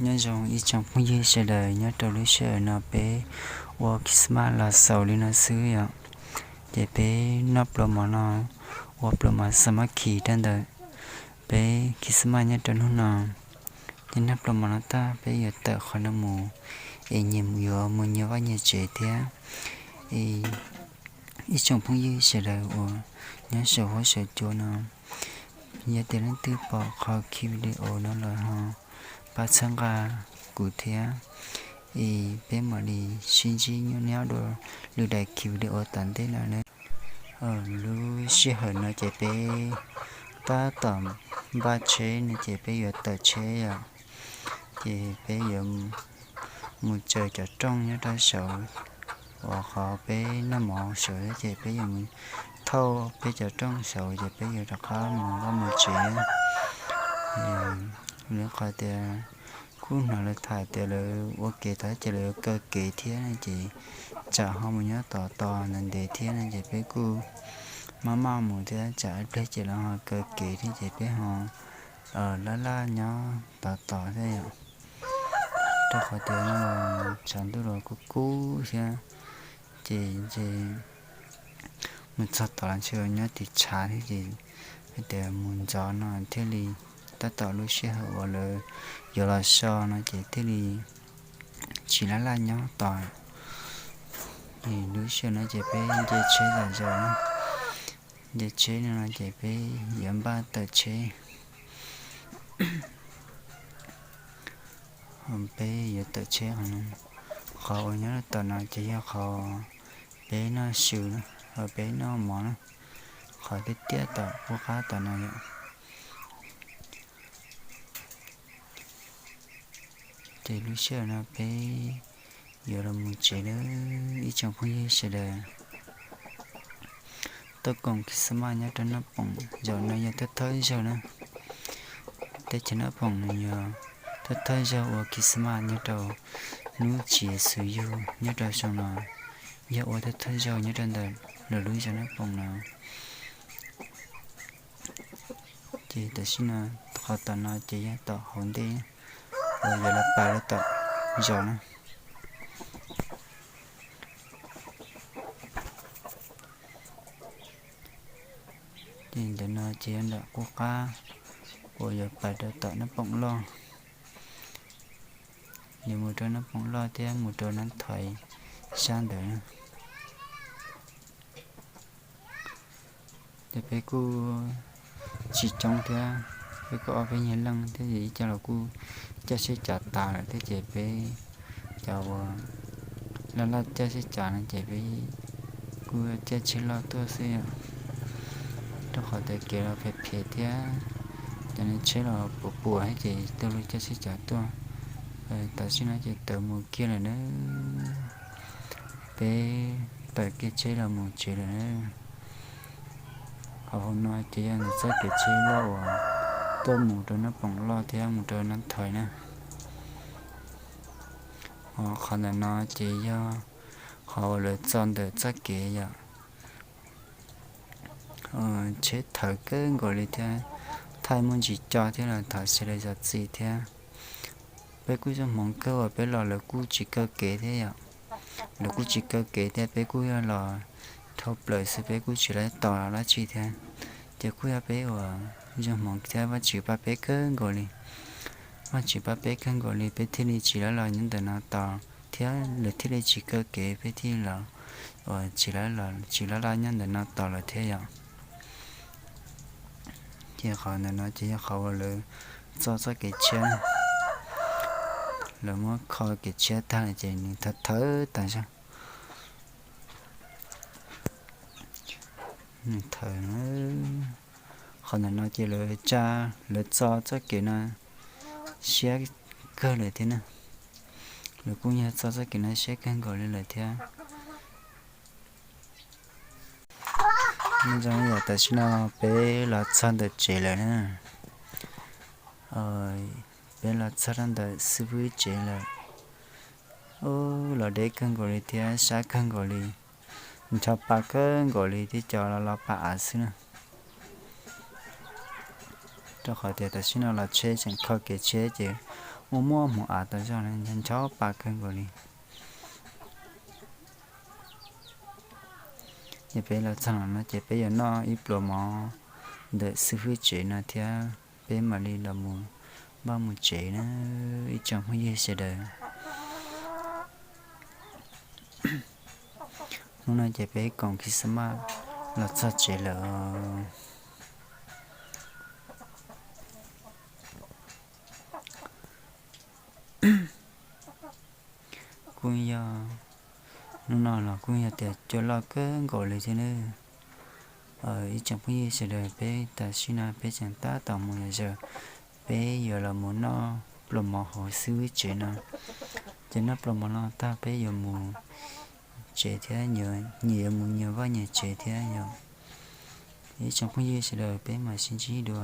Nyob zoo ib tsoom phooj ywg sawv daws, nyob rau lub sij hawm no peb ua Christmas los xaus li no xwb yom. Ces peb noj pluas mov no, ua pluas mov xas mab khi rau ntawm peb Christmas nyob rau hnub no. Ces noj pluas mov no tag peb yuav tawm qhov no mus, es nyias yuav mus nyias vaj nyias tsev thiab. Es ib tsoom phooj ywg sawv daws uas nyob saum huab saum cua no, yog tias leej twg pom qhov khi video no lawm ho pab txhawb nqa kuv thiab, es peb mam li sib ntsib nyob nyob dua lwm daim khi video tom ntej no nawb. Lub sij hawm no ces peb tab tom npaj tsheb no ces peb yuav tawm tsheb yom. Ces peb yuav mus tsaws cov rooj nyob rau saud, uas qhov peb noj mov saud ces peb yuav mus thauj peb cov rooj saud ces peb yuav rov qab mus vaj mus tsev. Lawv qhov tias kuj hnov lawv tham tias lawv ua kev tod ces lawv yuav kaw kev thiab no ces tsam ho mus nyob tod tos ntev ntev thiab no ces peb kuj maj maj mus thiab tsam ib pliag ces lawv ho kaw kev thiab ces peb ho laj laj nyob tod tos thiab yom. Rau qhov tias tshav ntuj los kub kub thiab, ces ntshe mus txog tod los ntshe nyob tim tshav thiab ces hais tias mus ntxov no thiaj li tab tom lub sij hawm uas lawv yuav los so no ces thiaj li tsis laj laj nyob tos. Lub sij hawm no ces peb nce tsheb zom zaws na, nce tsheb no ces peb yuav npaj tawm tsheb. Peb yuav tawm tsheb qhov no, qhov uas nyob tom no ces yog qhov peb noj su, qhov peb noj mov na, qhov tiaj tiaj tom qub qab tom no yom. Ces lub sij hawm no peb yuav los mus tsev lawm ib tsoom phooj ywg sawv daws. Tuaj koom Christmas nyob rau Naj Poom zaum no yog thawj thawj zaug na. Teb chaws Naj Poom no yog thawj thawj zaug ua Christmas nyob rau hnub txiv xus yug nyob rau xyoo no, yog ua thawj thawj zaug nyob rau ntawm lawv lub zos Naj Poom no. Ces tam sim no qhov tom no ces yog tom hauv ntej uas yuav los pais rau tom zos na. Ces ntawm no ces yog nram qub qab uas yuav pais rau tom Naj Poom Loj. Yuav mus rau Naj Poom Loj thiab mus rau Nab Thaiv sab ntawd. Ces peb kuj tsis coob thiab, peb kuj ob peb nyuag leej thiab ces ib co los kuj caij tsheb cav tas lawm thiab ces peb cov uas laj laj caij tsheb cav no ces peb kuj caij tsheb loj tuaj xwb yom. Rau qhov tias kev los phem phem thiab, cov niag tsheb los puas puas thiab ces tuaj lub caij tsheb cav tuaj. Tam sim no ces tawm mus kiag lawm na, peb tawm kiag tsheb los mus tsev lawm na. Qhov hauv no ces yog ntawm txoj kev tsheb loj uas tuaj mus rau Nab Poom Loj thiab mus rau Nab Thais na. Qhov ntawm no ces yog qhov uas lawv txo ntawm txoj kev yom. Tsheb thawv kawg nkaus li thiab, thaij muaj ntsis co thiab los thov sawv daws zam txim thiab. Peb kuj zoo hmoov kawg uas peb los lawv kuj tsis kaw kev thiab yom. Lawv kuj tsis kaw kev thiab, peb kuj yog los dhau plaws xwb, peb kuj tsis lawv tos dab tsi thiab. Ces kuj yog peb uas zoo hmoov thiab, Vajtswv pab peb kawg nkaus li. Vajtswv pab peb kawg nkaus li, peb thiaj li tsis lawv los nyob ntawm no tos thiab, lawv thiaj li tsis kaw kev, peb thiaj li los, uas tsis lawv los tsis lawv los nyob ntawm no tos lawm thiab yom. Ces qhov ntawm no ces yog qhov uas lawv txo txoj kev tshiab, lawv muab kho kev tshiab tag lawm ces nws thawv thawv tas zog. Nws thawv, qhov ntawm no ces lawv tsa, lawv txo txoj kev no siab kawg lawm thiab na. Lawv kuj yog txo txoj kev no siab kawg nkaus li lawm thiab. Nyob zoo yom, tam sim no peb los txog ntawm tsev lawm na. Peb los txog rau ntawm xib fwb tsev lawm. Ub, los deb kawg nkaus li thiab sab kawg nkaus li, ncho pa kawg nkaus li thiab, cov los los pa av xwb na. Rau qhov tias tam sim no los tsheb tseem kho kev tshiab ces muaj muaj hmoov av tas zog, ncho pa kawg nkaus li. Ces peb los txog no ces peb yuav noj ib pluas mov ntawm xib fwb tsev no thiab peb mam li los mus npaj mus tsev na, ib tsoom phooj ywg sawv daws. Hnub no ces peb koom Christmas los txog tsev lawm. Kuj yog, hnub no los kuj yog tias cua loj kawg nkaus li thiab nawb. Ib tsoom phooj ywg sawv daws, peb tam sim no peb tseem tab tom mus yos zaws, peb yuav los mus noj pluas mov hauv xib fwb tsev no. Ces noj pluas mov no tag peb yuav mus tsev thiab, nyias yuav mus nyias vaj nyias tsev thiab yom. Ib tsoom phooj ywg sawv daws, peb mam sib ntsib dua.